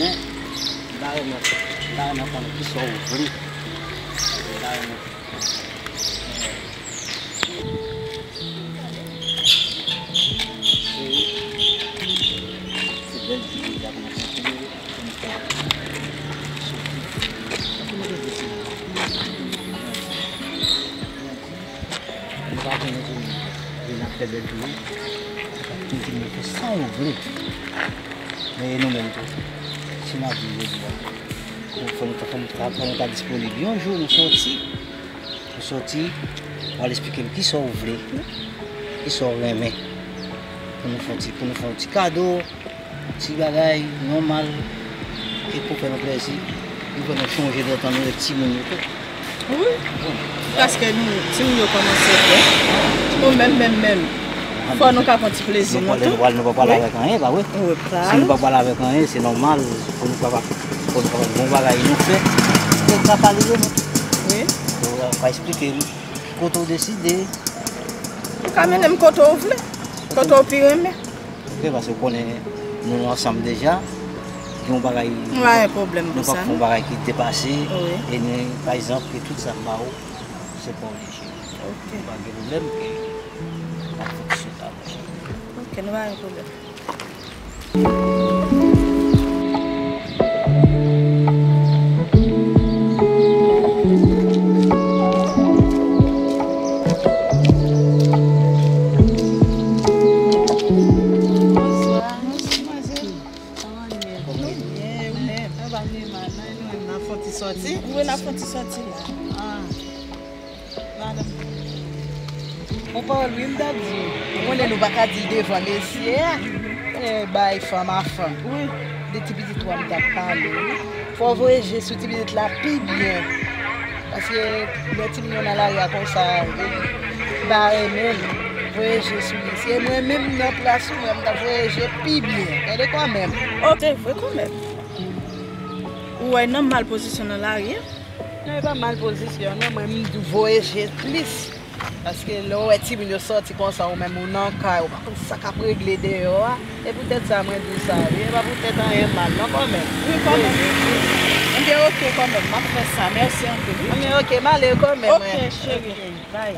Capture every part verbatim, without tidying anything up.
Men, m ta renmen, m ta renmen konnen kisa w vle. M ta renmen. Se, se bèl jou jodi a pou nou kontinye, pou nou fè soti. Pou nou rete sou. Nou pa konnen tou, vin ap fè bèl tou wi. Kontinye fè sa w vle. Men e nou menm tou. Si n ap viv jodi a, fò nou, fò nou, fò nou ta disponib. Yon jou nou soti. Nou soti, w al esplike m kisa w vle, kisa w renmen. Pou nou fè yon ti, pou nou fè yon ti kado, ti bagay nòmal, e pou fè nou plezi, pou fè nou chonje de tan nou te timoun yo tou. Wi, paske nou, timoun yo kòmanse gran. Nou menm, menm, menm, fò nou ka pran ti plezi nou tou. Nou pral, nou pa pral avèk anyen, pa vre? Si nou pa pral avèk anyen, se nòmal pou nou kapab, pou nou kapab gen yon bagay nou fè. Fò nou ka pale de nou. Wi. Fò nou ka esplike nou. Kote w deside. Ou ka mennen m kote w vle, kote w pi renmen. Ok, paske w konnen nou ansanm deja. Gen yon bagay, nou p ap fè yon bagay ki depase. Wi. E nou, pa egzanp, ke tout sa m ba ou, se pa w li cheri. Ok. Nou pa gen pwoblèm, ke n ap fonksyone avè w. Ok, nou pa gen pwoblèm. Bonswa, madmwazèl. Kòman nou ye? Nou byen, ou menm? Sa va, nou menm, nou menm, n ap fè yon ti sòti. Wi, n ap fè yon ti sòti la. Ah. Madanm. Yon pawòl wi m t ap di w. Ou konnen nou pa ka di l devan mesye a. Konnen bay fanm a fanm. Wi. De ti pitit ou a m t ap pale wi. Fò w voye je sou ti pitit la pi byen. Paske lè timoun yo nan lari a konsa, e, m pa renmen l. Voye je sou li. Si e mwen menm nan plas ou, mwen m t ap voye je pi byen. Tande kanmenm. Ok, vre kanmenm. Ou wè nan mal pozisyon nan lari a? Non, e pa mal pozisyon, non, mwen m voye je plis. Paske lè w wè timoun yo sòti konsa, ou menm ou nan kay, ou pa konn sa k ap regle deyò a. E poutèt sa mwen di w sa, wi. E pa poutèt anyen mal, non, kanmenm. Wi, kanmenm. Enben, ok, kanmenm. M ap fè sa. Mèsi anpil, wi. Enben, ok, m ale kanmenm, wi. Ok, cheri. Ok, bye.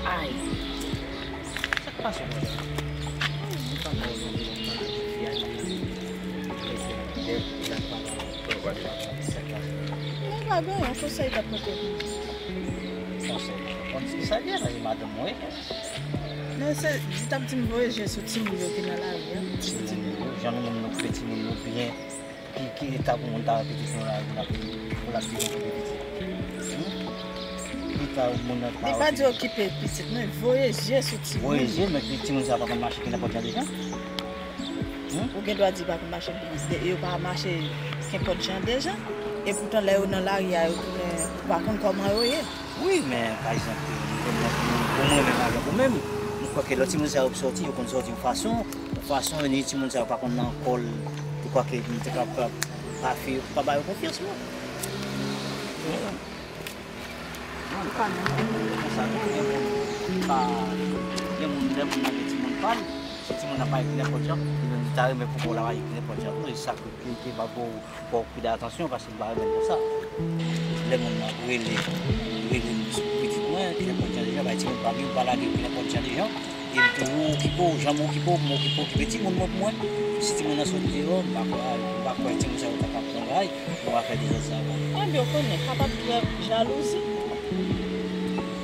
Ay. Sa k pase w la? Mwen pa konn, mwen pa konn fi a li. Mwen pa gen yon konsèy w t ap pote pou mwen. Konsèy? Konsèy? Sa byen, men madanm mwen. Non, se, li t ap di m voye je sou timoun yo ki nan lari a. Timoun yo, jan nou menm nou okipe timoun yo byen. Ki, ki eta pou moun ta wè pitit nou la, pou l ap, pou l ap vin okipe pitit? Hmm? Ki eta moun nan ta wè pitit? Li pa di okipe pitit, non, voye je sou timoun. Voye je, men ki timoun sa pa konn mache ki nenpòt jan deja? Hmm? Ou gen dwa di pa konn mache, yo pa mache kenpòt jan deja. E poutan, lè yo nan lari a, yo tounen, ou pa konn kòman yo ye. Wi, men, pa egzanp, nou, nou, nou, pou mwen menm avèk ou menm, nou kwè ke lè timoun sa yo ap sòti, yo konn sòti yon fason, yon fason, e ni timoun sa yo pa konn nan kò l, yo kwè ke nou te ka, ka, pa fè, pa ba yo konfyans, non. Non, li pa menm konsa, non, gen moun pa, gen moun, lè moun nan gen timoun pa l, si timoun nan pa ye nenpòt jan, li menm li ta renmen pou kò l ap ye nenpòt jan tou, e sa ki, ki, ki pa bon. Fò w pide atansyon, paske m pa renmen l konsa. Lè moun nan rele, rele m sou pitit mwen, ki nenpòt jan de jan, bay timoun pa m yo, m pa lage yo ki nenpòt jan de jan. E m tou okipe w, jan m okipe w, m okipe, okipe timoun mwen pou mwen. Si timoun nan sot deyò, m pa kwè, m pa kwè timoun sa yo ta ka pran bagay, pou afè dezòd sa yo. Enben, w konnen, kapab trè jalouzi.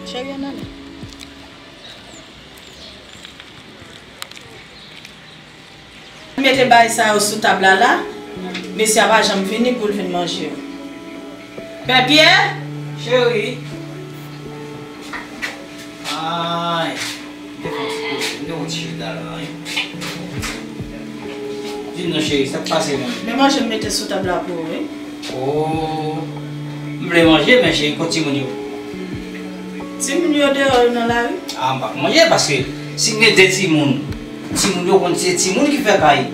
Cheri, ann ale. Mete bagay sa yo sou tab la la. Mesye a pa janm vini pou l vin manje yo. Pè Pyè! Cheri! Ay, m te fè yon ti koze, m te fè yon ti chita la, wi. Di m non, cheri, sa k pase menm? Men manje m mete sou tab la pou ou, wi. Oh, m vle manje, men cheri, kot timoun yo? Timoun yo deyò, yo nan lari. Ah, m p ap manje, paske si m gen de timoun, timoun yo konn se timoun ki fè kay.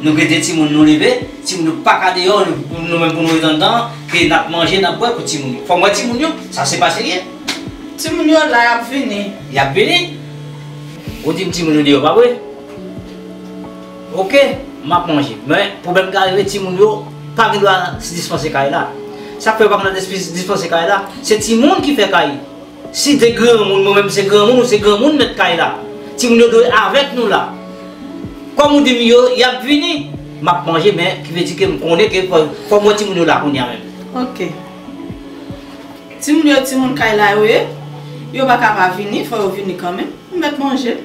Nou gen de timoun, nou leve, timoun yo pa ka deyò, nou, nou menm pou nou ret anndan, ke n ap manje, n ap bwè, kot timoun yo? Fò m wè timoun yo, sa se pa serye. Timoun yo la, y ap vini. Y ap vini? Ou di m timoun yo deyò, pa vre? Oke, m ap manje. Men, pwoblèm ka rive, timoun yo pa gen dwa dispanse kay la. Sa k fè yo pa gen dwa dispi-, dispanse kay la, se timoun ki fè kay. Si de granmoun, mwen menm se granmoun, ou se granmoun mèt kay la. Timoun yo dwe avèk nou la. Kòm ou di m yo, y ap vini, m ap manje, men ki vle di ke m konnen ke fò, fò m wè timoun yo la kounye a menm. Oke. Timoun yo, timoun kay la yo ye. Yo pa ka pa vini, fò yo vini kanmenm. M mèt manje.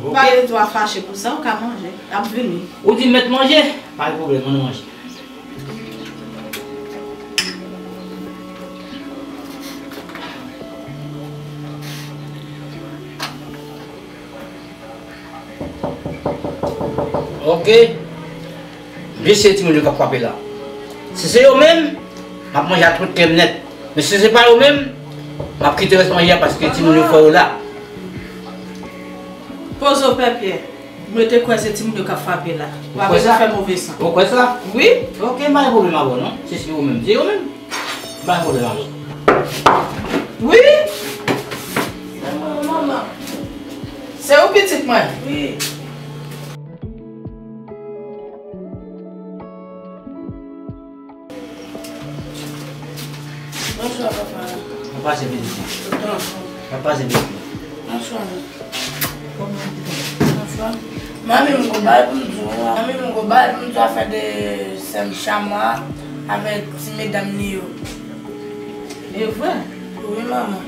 Ou pa gen dwa fache pou sa, ou ka manje. Ap vini. Ou di m mèt manje? Pa gen pwoblèm, ann manje. Oke. Mesye, timoun yo k ap frape la. Si se yo menm, m ap manje ak tout kè m nèt. Men si se pa yo menm, m ap kite rès manje a paske timoun yo fò yo la. Poze w, Pè Pyè. Mwen te kwè se timoun yo k ap frape la. W ap bezwen fè move san. Ou kwè sa? Wi. Oke, m pa gen pwoblèm avè w non. Si se yo menm, se yo menm. M pa gen pwoblèm avè w. Wi. Se ou pitit mwen? Wi. Bonswa, papa. Mwen pase pitit mwen. Mwen pase pitit mwen. Bonswa. Bonswa. Manmi, m gon bagay pou m di w. Manmi, m gon bagay pou m di w afè de sè m Chama avèk ti medam li yo. E vre? Wi, manman.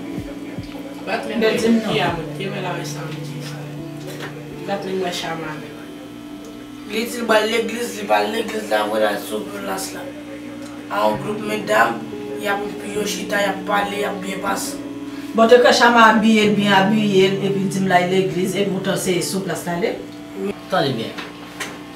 Bat men mwen, ki a mwen te wè la wè sa m di sa. Bat men mwen Chama menm. Li di l pral legliz, li pral legliz la vre, l al sou plas la. A yon gwoup medam, y ap, yo chita, y ap pale, y ap byen pase. Bon, te kwè Chama abiye l byen abiye, epi l di m l al legliz, epi poutan se sou plas la l ye. Tande byen.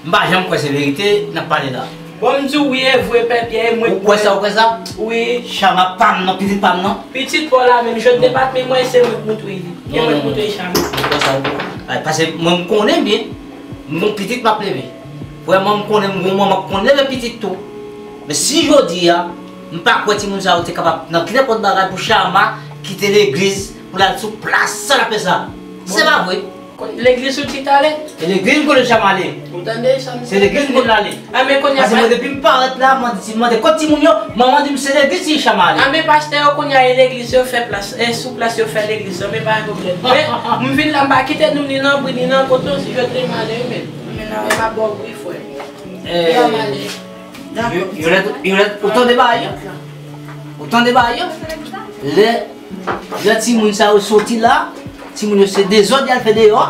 M pa janm kwè se verite n ap pale la. Bon, m di w wi, e vre, Pè Pyè, e mwen k kwè. Ou kwè sa, ou kwè sa? Wi. Chama pa m nan, pitit pa m nan. Pitit pa w la menm, jodi depat men mwen, se mwen k moutre li. E mwen k moutre Chama. Ou kwè sa, ou kwè? Ay, paske mwen m konnen byen. M gon pitit m ap leve. Vrèman, m konnen m gon manman k konn leve pitit tou. Men si jodi a, m pa kwè timoun sa yo te kapab nan nenpòt bagay pou Chama kite legliz pou l al sou plas san l ap fè sa. Se pa vre. Legliz ou di t ale? E legliz m konnen Chama ale. Ou tande sa m di? Se legliz m konnen l ale. A, men kounye a, paske mwen depi m parèt la, mwen di, mwen mande kot timoun yo, manman di m se legliz li Chama ale. A, men pastè yo kounye a e legliz yo fè plas, e sou plas yo fè legliz yo, men pa gen pwoblèm. Men, m vin la, m pa kite nou ni nan bri, ni nan kot non, si yo te m ale, men. Men nan, men m ap ba w bri, frè. Eh, Yolèt, Yolèt, ou tande bagay yo? Ou tande bagay yo? Lè, lè timoun sa yo soti la, timoun yo se dezòd y al fè deyò.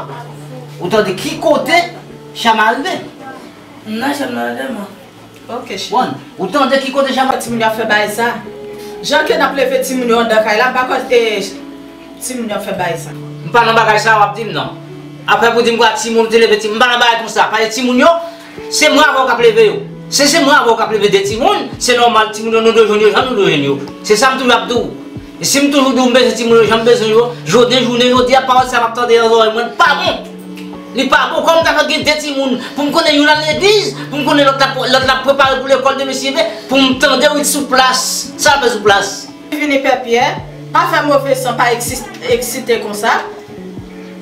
Ou tande ki kote Chama rive? Nan chanm nan, demen. Ok, cheri. Bon, ou tande ki kote Chama? Timoun yo ap fè bagay sa. Jan ke n ap leve timoun yo anndan kay la, m pa kwè, eh, timoun yo ap fè bagay sa. M pa nan bagay sa w ap di m nan. Apre pou di m kwa timoun te leve timoun, m pa nan bagay konsa. Paske timoun yo, se mwen avè w k ap leve yo. Se, se mwen avè w k ap leve de timoun, se nòmal timoun yo nou dwe jwenn yo jan nou dwe jwenn yo. Se sa m toujou ap di w. E si m toujou di w m bezwen timoun yo jan m bezwen yo, jodi, jounen jodi a, pawòl sa m ap tande nan zòrèy mwen, li pa bon. Li pa bon. Kòman m ta fè gen de timoun pou m konnen youn al legliz, pou m konnen lòt la, lòt la prepare pou lekòl demen si Dye vle, pou m tande w sou plas. Sa l ap fè sou plas? Vini Pè Pyè, pa fè move san, pa eksis-, eksite konsa.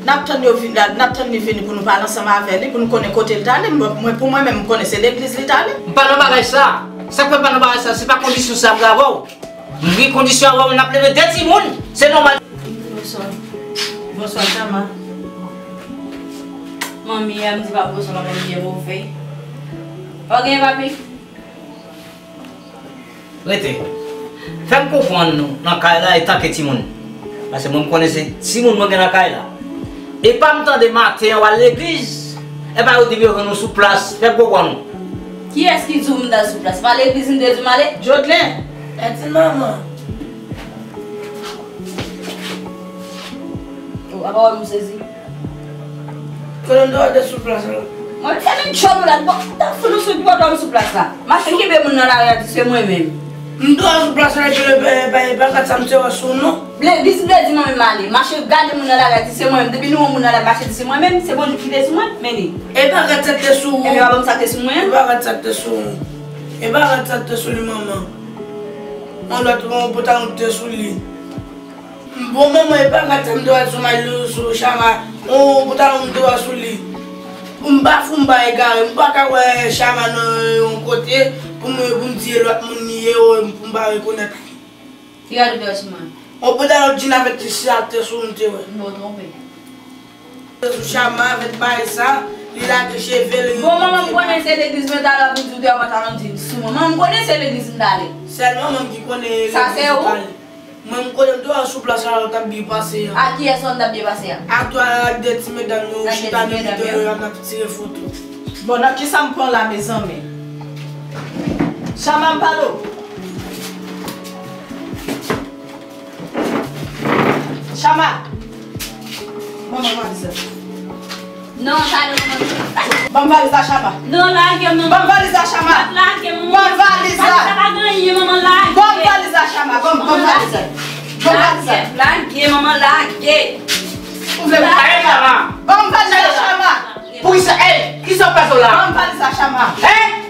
N ap tann yo vin, n ap tann li vini pou nou pale ansanm avè li, pou nou konnen kote l t ale. Mwen, mwen, pou mwen menm, m konnen se legliz li t ale. M pa nan bagay sa. Sa k fè m pa nan bagay sa, se pa kondisyon sa m gen avè w. M gen kondisyon avè w, n ap leve de timoun. Se nòmal. Bonswa. Bonswa, Chama. Manmi, a m di pa bonswa, manmi, byen move. Ou genyen, papi? Rete. Fè m konprann nou nan kay la etanke timoun. Paske mwen m konnen se timoun mwen gen nan kay la. E pa m tande maten an w al legliz. E pa yo di m yo jwenn ou sou plas. Fè m konprann nou. Kiyès ki di w m t al sou plas? Se pa legliz m te di w m ale? Jodlen. Èdin manman. Oh, apa wè m sezi? Kote m te wè w te sou plas la? Mwen te vin tchòl ou la, bon, ta fout ou sou, ki bò w sou plas la? Mache kenbe moun nan lari a di se mwen menm. M te wè w sou plas la epi le pa, pa, pa gad sa m te wè sou w non. Legliz m te di mwen menm ale. Mache gade moun nan lari a di se mwen menm. Depi nou wè moun nan lari mache di se mwen menm, se Bondye ki te sou mwen, men li. E pa gad sa k te sou ou. Ebyen pa ban m sa k te sou mwen an. E pa gad sa k te sou ou. E pa gad sa k te sou li manman. Yon lòt yon pantalon k te sou li. Bon, manman, e pa gad sa m te wè sou may sou Chama. On pantalon m te wè sou li. M pa fou, m pa egare. M pa ka wè Chama nan yon kote pou m, pou m di e lòt moun li ye, pou m pa rekonèt li. Ki gade w sou mwen? On pantalon djin avèk ti siyate sou m te wè. M pa twonpe. Sou Chama avèk bagay sa, li lage cheve l. Bon, manman, m konnen se legliz mwen t ale, ap di w te wè pantalon djin sou mwen. Manman, m konnen se legliz m t ale. Sèl manman m ki konnen legliz ou t ale. Mwen, m konnen m te wè sou plas la, w t ap byen pase a. A kiyès w t ap byen pase a? Ak twa, ak de ti medam yo, chita nan mitan yo, y ap tire foto. Bon, nan kisa m pran la, mezanmi? Chama, m pale w. Chama! Manman, manman, sa. Non, sa non, manman. Ban m valiz la, Chama. Non, lage, manman. Ban m valiz la, Chama. Lage, manman. Ban m valiz la. Valiz la pa gen anyen, manman, lage. Ban m valiz la, Chama. Ban m, ban m valiz la. Ban m valiz la. Lage, lage, manman, lage. Ou vle m lage, Chama. Ban m valiz la, Chama. Poukisa, ey, kisa w pase la? Ban m valiz la, Chama. Hein?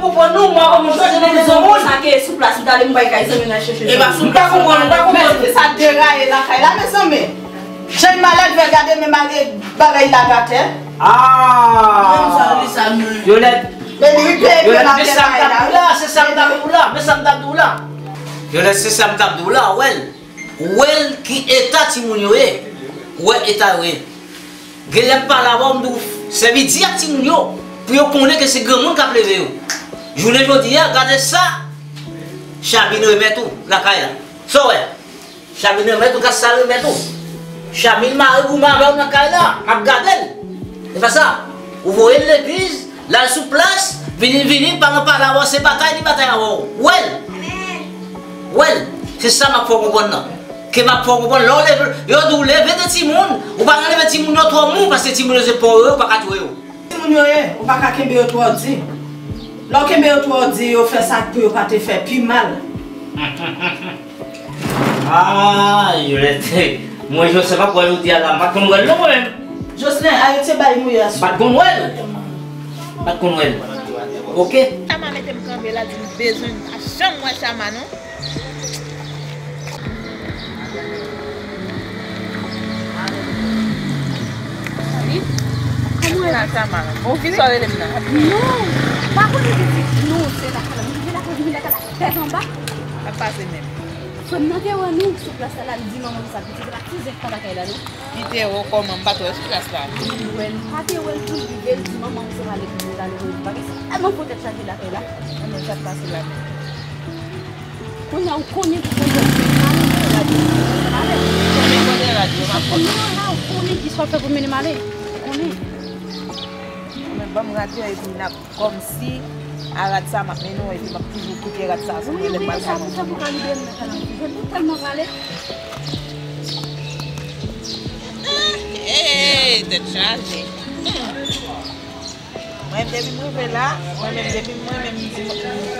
Konprann nou, mwen kòman m soti nan mezon moun. Sa ke sou plas, m t ale, m bay kay zanmi nan chèche. E pa sou plas, m pa konprann, m pa konprann. Mezanmi, sa deraye lakay la, mezanmi. Jan malad fè gade men mare bagay la atè. Ah. Menm sa, li sa, men. Yolette. Men li pe Yolette, men sa m t ap di w la, se sa m t ap di w la, men sa m t ap di w la. Yolette, se sa m t ap di w la, wè l. Wè l ki eta timoun yo ye. Wè eta yo ye. Genlè m pale avè w, m di w sèvi di ak timoun yo pou yo konnen ke se granmoun k ap leve yo. Jounen jodi a, gade sa Chabin remèt ou lakay la. Sa w wè? Chabin remèt ou, gade sa l remèt ou. Chabin mare goumen avè w nan kay la, m ap gade l. E pa sa, ou voye l legliz, l al sou plas, vini, vini, pa nan pale avè w, se batay li batay avè w. Wè l! Wè l! Se sa m ap fè w konprann nan. Ke m ap fè w konprann, lè w leve, yo di w leve de timoun, ou pa ka leve timoun yo twò mou, paske timoun yo se pò yo ye, ou pa ka touye yo. Timoun yo ye, ou pa ka kenbe yo twò di. Lè w kenbe yo twò di, yo fè sa pou yo pa te fè pi mal. Ah, Yolette, mwen Joseph ap wè jodi a la, m pa t konn wè l non mwen menm. Jocelyn, arete bay mouye a sou. M pa t konn wè l. M pa t konn wè l. Ok. Chama mete m kanpe la, di m bezwen, m pa janm wè Chama non. Wi. Kòman e? Sa, Chama. Bon, kisa w rele m nan? Non, m pa konnen pitit. Non, se lakay la. M rive lakay, m vin lakay la tèt anba. Sa pase menm? Frè m nan te wè nou sou plas la, l di manman m sa, pitit la, ti zèk pa lakay la non. Li te wè w kòman? M pa t wè l sou plas la. Li wè l, m pa te wè l tou, l rive, l di manman m se pa legliz li t ale, bagay sa tèlman fè tèt chaje lakay la. Ann, sa k pase la menm? Kounye a ou konnen ki koze w fè, konnen kote rad yo, m ap konn. Non, la ou konnen ki sa w fè pou mennen m ale. Ou konnen. Men ban m rad yo epi n ap Kòmsi a rad sa m ap mennen w epi m ap toujou koute rad sa sou mwen lè m pral fè yon. Wi, wi, sa pou sa pou ka libere m nan sa la. Jodi a m tèlman prale. Hey, tèt chaje. Mwen menm depi m rive la, mwen menm depi mwen menm m di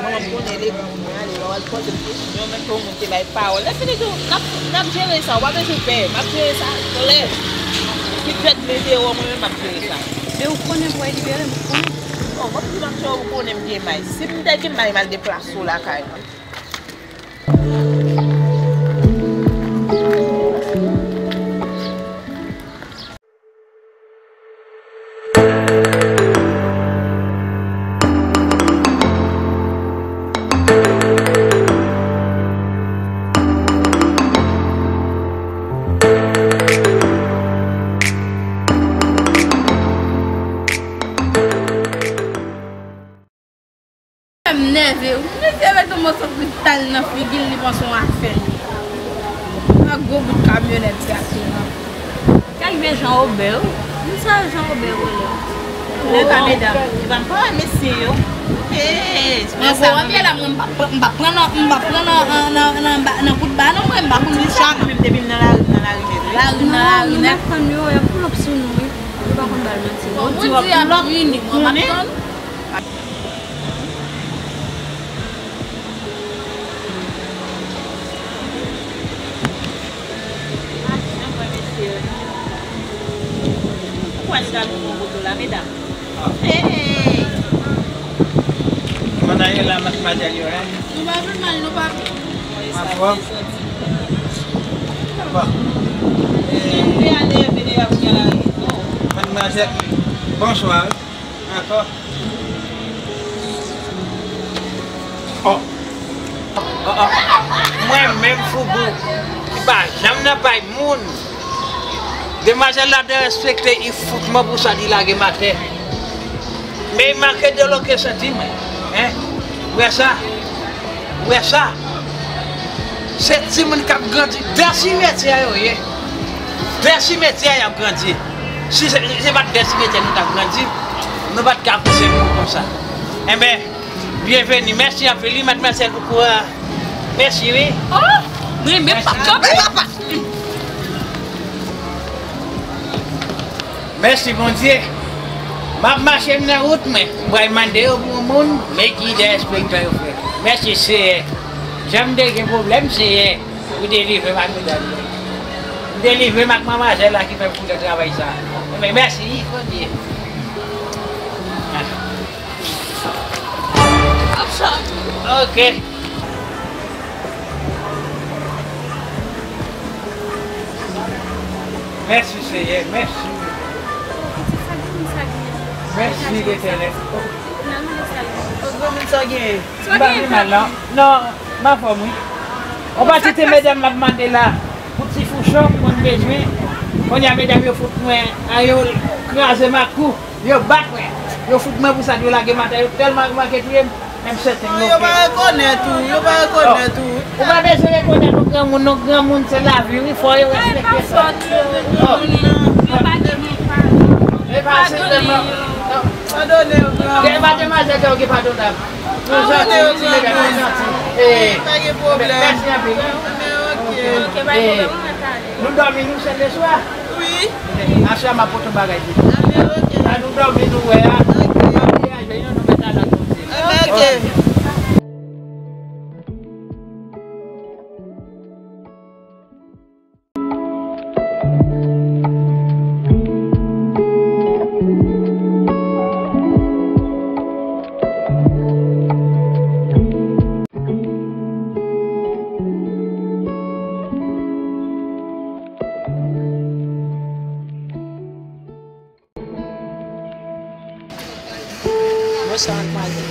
manman m konnen legliz mwen ale, w al poze m kesyon, menm ke w moun te bay pawòl. Lè fini tou, n ap, n ap jere sa, w pa bezwen pè, m ap jere sa klè. Ki pèt mete w, mwen menm m ap jere sa. Men ou konnen pou w libere m, ou konnen. Bon, mwen toujou m ap fè ou konnen m gen may. Si m te gen may, m al deplase w lakay mwen. M nève wi. Misye met yon moso krital nan figi l, li panse yon afè l ye. Ak gwo bout kamyonèt gate lan. Sa rive Jean Robert wi. M sa Jean Robert rele. Lè sa medam, se pa m pa wè mesye yo. Hey, men sa mwen pye la mwen m pa pran nan, m pa pran nan, nan, nan, nan, nan kout ba non mwen, m pa konn di sa. Mwen menm depi m nan lari, m nan lari nèt wi. Lari nan lari nèt. Fanm yo, y ap pull up sou nou wi. Yo pa konn ba l manti. Bon, moun di y ap vini, mwen pa t konn. Ou kwè li ta vin pran foto la, medam? Hey! Kòman w ye la, madmwazèl Yolette? Nou pa pi mal, nou pa pi. Anfòm? Bon. Mademoiselle, bonswa. Ankò. Oh. Oh, oh. Mwen menm foubou ki pa janm nan pay moun. Demwazèl la derespekte, li fout mwen pou sa li lage m atè. Men li manke de lo ke santi mwen. Hein? Ou wè sa? Ou wè sa? Se timoun k ap grandi. De simetyè yo ye. De simetyè y ap grandi. Si se, se pa t de simetyè nou t ap grandi, nou pa t ka pouse moun konsa. Enben, byenveni. Mèsi anpil, wi, madmwazèl, pou kouraj. Mèsi, wi. Oh! Mwen menm p ap kanpe, papa. Mèsi, Bondye. M ap mache m nan wout mwen. M pral mande yo pou yon moun, men ki de respektan yo, frè. Mèsi, Seyè. Jan m te gen pwoblèm, Seyè, ou delivre m ak medam yo. Ou delivre m ak manmazèl la ki fè m koute travay sa. Men mèsi, wi, Bondye. Ok. Mèsi, Seyè, mèsi. Mèsi, Letènèl. O, granmoun, sa gen? M pa pi mal, non. Non, m anfòm, wi. On pati ti medam m ap mande la pou ti fouchon, mwen bezwen. Kounye a, medam yo fout mwen, a, yo kraze makou. Yo bat mwen. Yo fout mwen pou sa, yo lage m atè, yo tèlman manke touye m. Menm sèten yo pa rekonèt ou, yo pa rekonèt ou. Ou pa bezwen rekonèt yon granmoun, non, granmoun se lavi, wi, fò yo respekte sa. Oh. Yo pa gen moun padone. E pa padone yo. Padone yo, granmoun. Gen pa demwazèl yo ki padonab. Padone yo, granmoun. Eh, pa gen pwoblèm. Mèsi anpil. Ok, pa gen pwoblèm, mwen mèt ale. Nou dòmi, nou, sèt de swa? Wi. Aswè a m ap pote yon bagay pou nou. Sa nou dòmi, nou wè a. Ok. Pa bliye aje, non, nou mèt al ak Bondye. Ok. Bonswa, madmwazèl.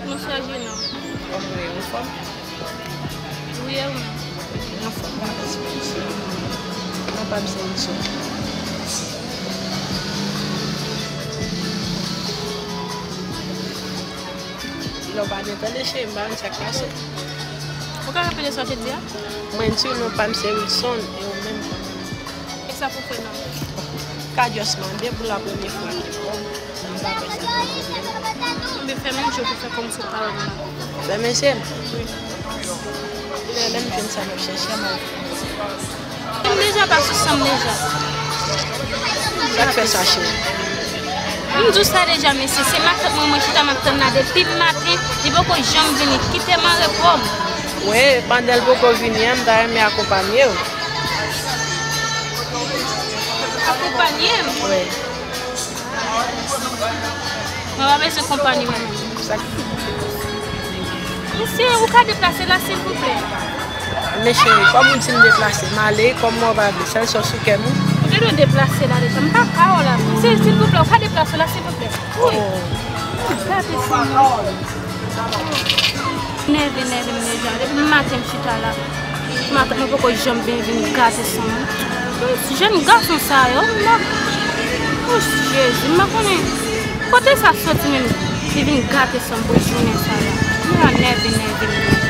Bonswa, jenòm. Kòman w ye, ou anfòm? Wi, e ou menm? Mwen anfòm, mèsi, mèsi. Non pa m se Wilson. Lè w pa byen tande, cheri, m pa konn sa k pase. Ou ka repete sa w te di a? Mwen di w non pa m se Wilson, e ou menm kòman? E sa pou fè non? Ka just mande pou la premye fwa ke m wè w. M pa fè sa. Ebyen fèmen je w pou fè kòmsi w pa wè m la. Fèmen je m? Wi. Lè, lè m jwenn sa m ap chèche a, m ap M deja pa sou san m deja. Sa k fè sa, cheri? M di w sa deja, mesye. Se matant mwen, mwen chita m ap tann la depi maten. Li poko janm vini. Kite m an repo m. Wi, pandan l poko vini an, m ta renmen akonpanye w. Akonpanye m? Wi. Mwen pa bezwen konpayi mwen menm. Sa k... Mesye, ou ka deplase la, silvouplè? Men cheri, kòm ou di m deplase, m ale, kòm mwen pa vle, sèl sa w sou kè m wi. Ou te dwe deplase la deja, m pa ka wè w la. Mesye, silvouplè, ou ka deplase la, silvouplè? Wi. Oh. Gate sa. Nève, nève m deja. Depi maten m chita la. Matant mwen poko janm byen vin gate san mwen. Jèn gason sa yo, m pa... Ouch, Jezi, m pa konnen kote sa soti menm. Li vin gate san mwen pou jounen sa la. Mwen nève, nève, nève.